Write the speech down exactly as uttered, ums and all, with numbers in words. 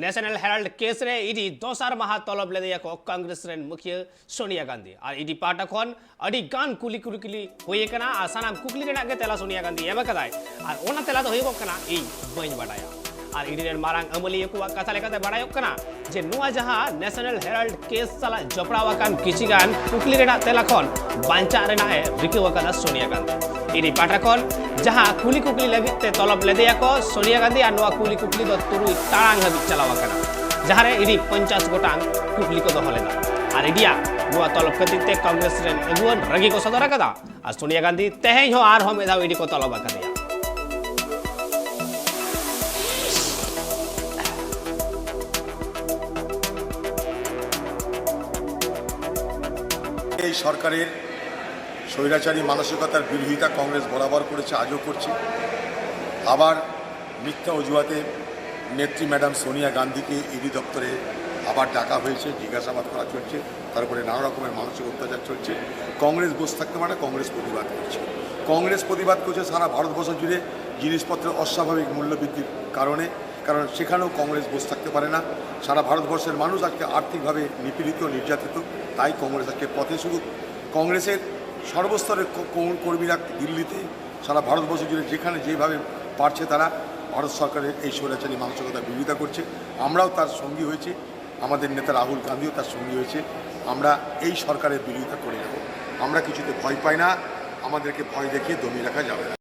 National ᱦᱮᱨᱟᱞᱰ case ᱨᱮ ID ᱫᱚᱥᱟᱨ ᱢᱟᱦᱟ ᱛᱚᱞᱚᱵ ᱞᱮᱫᱮᱭᱟᱠᱚ ᱠᱚᱝᱜᱨᱮᱥ ᱨᱮᱱ ᱢᱩᱠᱷᱤᱭᱟᱹ ᱥᱳᱱᱤᱭᱟ ᱜᱟᱱᱫᱷᱤ᱾ ᱟᱨ ᱤᱰᱤ ᱯᱟᱦᱴᱟ ᱠᱷᱚᱱ ᱟᱹᱰᱤ ᱜᱟᱱ ᱠᱩᱞᱤ ᱠᱩᱞᱤ ᱦᱩᱭ ᱟᱠᱟᱱᱟ ᱟᱨ ᱥᱟᱱᱟᱢ ᱠᱩᱠᱞᱤ ᱨᱮᱱᱟᱜ ᱜᱮ ᱛᱮᱞᱟ ᱥᱳᱱᱤᱭᱟ ᱜᱟᱱᱫᱷᱤ ᱮᱢ ᱟᱠᱟᱫᱟᱭ᱾ ᱟᱨ ᱚᱱᱟ ᱛᱮᱞᱟ ᱫᱚ ᱦᱩᱭᱩᱜᱚᱜ ᱠᱟᱱᱟ, "ᱤᱧ ᱵᱟᱹᱧ ᱵᱟᱰᱟᱭᱟ᱾" ᱟᱨ ᱤᱰᱤ ᱨᱮᱱ ᱢᱟᱨᱟᱝ ᱟᱹᱢᱟᱹᱞᱤᱭᱟᱹ ᱠᱚᱣᱟᱜ ᱠᱟᱛᱷᱟ ᱞᱮᱠᱟᱛᱮ ᱵᱟᱰᱟᱭᱚᱜ ᱠᱟᱱᱟ ᱡᱮ ᱱᱚᱣᱟ ᱡᱟᱦᱟᱸ ᱱᱮᱥᱚᱱᱟᱞ ᱦᱮᱨᱟᱞᱰ ᱠᱮᱥ ᱥᱟᱞᱟᱜ ᱡᱚᱯᱲᱟᱣ ᱟᱠᱟᱱ ᱠᱤᱪᱷᱤ ᱜᱟᱱ ᱠᱩᱠᱞᱤ ᱨᱮᱱᱟᱜ ᱛᱮᱞᱟ ᱠᱷᱚᱱ ᱵᱟᱧᱪᱟᱜ ᱨᱮᱱᱟᱜ ᱮ ᱨᱤᱠᱟᱹᱣ ᱟᱠᱟᱫᱟ ᱥᱳᱱᱤᱭᱟ ᱜᱟᱱᱫᱷᱤ᱾ ᱤᱰᱤ ᱯᱟᱦᱴᱟ ᱠᱷᱚᱱ ᱡᱟᱦᱟᱸ ᱠᱩᱞᱤ ᱠᱩᱠᱞᱤ ᱞᱟᱹᱜᱤᱫ ᱛᱮ ᱛᱚᱞᱚᱵ ᱞᱮᱫᱮᱭᱟᱠᱚ ᱥᱳᱱᱤᱭᱟ ᱜᱟᱱᱫᱷᱤ, ᱟᱨ ᱱᱚᱣᱟ ᱠᱩᱞᱤ ᱠᱩᱠᱞᱤ ᱫᱚ ᱛᱩᱨᱩᱭ ᱴᱟᱲᱟᱝ ᱦᱟᱹᱵᱤᱡ ᱪᱟᱞᱟᱣ ᱟᱠᱟᱱᱟ, ᱡᱟᱦᱟᱸᱨᱮ ᱤᱰᱤ ᱯᱚᱧᱪᱟᱥ ᱜᱚᱴᱟᱝ ᱠᱩᱠᱞᱤ ᱠᱚ ᱫᱚᱦᱚ ᱞᱮᱫᱟ᱾ ᱟᱨ ᱤᱰᱤᱭᱟᱜ ᱱᱚᱣᱟ ᱛᱚᱞᱚᱵ ᱠᱷᱟᱹᱛᱤᱨ ᱛᱮ ᱠᱚᱝᱜᱨᱮᱥ ᱨᱮᱱ ᱟᱹᱜᱩᱣᱟᱹᱱ ᱨᱟᱹᱜᱤ ᱠᱚ ᱥᱚᱫᱚᱨ ᱟᱠᱟᱫᱟ᱾ ᱟᱨ ᱥᱳᱱᱤᱭᱟ ᱜᱟᱱᱫᱷᱤ ᱛᱮᱦᱮᱧ ᱦᱚᱸ ᱟᱨᱦᱚᱸ ᱢᱤᱫ ᱫᱷᱟᱣ ᱤᱰᱤ ᱠᱚ ᱛᱚᱞᱚᱵ ᱟᱠᱟᱫᱮᱭᱟ᱾ এই সরকারের স্বৈরাচারী মানসিকতার বিরোধিতা কংগ্রেস বরাবর করেছে, আজও করছে। আবার মিথ্যা অজুহাতে নেত্রী ম্যাডাম সোনিয়া গান্ধীকে ইডি দপ্তরে আবার ডাকা হয়েছে, জিজ্ঞাসাবাদ করা চলছে, তার উপরে নানা রকমের মানসিক অত্যাচার চলছে। কংগ্রেস বসে থাকতে পারে না, কংগ্রেস প্রতিবাদ করছে। কংগ্রেস প্রতিবাদ করছে সারা ভারতবর্ষ জুড়ে জিনিসপত্রের অস্বাভাবিক মূল্যবৃদ্ধির কারণে, কারণ সেখানেও কংগ্রেস বসে থাকতে পারে না। সারা ভারতবর্ষের মানুষ আজকে আর্থিকভাবে নিপীড়িত, নির্যাতিত, তাই কংগ্রেস আজকে পথে শুধু কংগ্রেসের সর্বস্তরের ক-, কৌ-, কর্মীরা দিল্লিতে, সারা ভারতবর্ষ জুড়ে যেখানে যেভাবে পারছে তারা ভারত সরকারের এই স্বৈরাচারী মানসিকতার বিরোধিতা করছে। আমরাও তার সঙ্গী হয়েছি, আমাদের নেতা রাহুল গান্ধীও তার সঙ্গী হয়েছে। আমরা এই সরকারের বিরোধিতা করে যাব। আমরা কিছুতে ভয় পাই না, আমাদেরকে ভয় দেখিয়ে দমিয়ে রাখা যাবে না।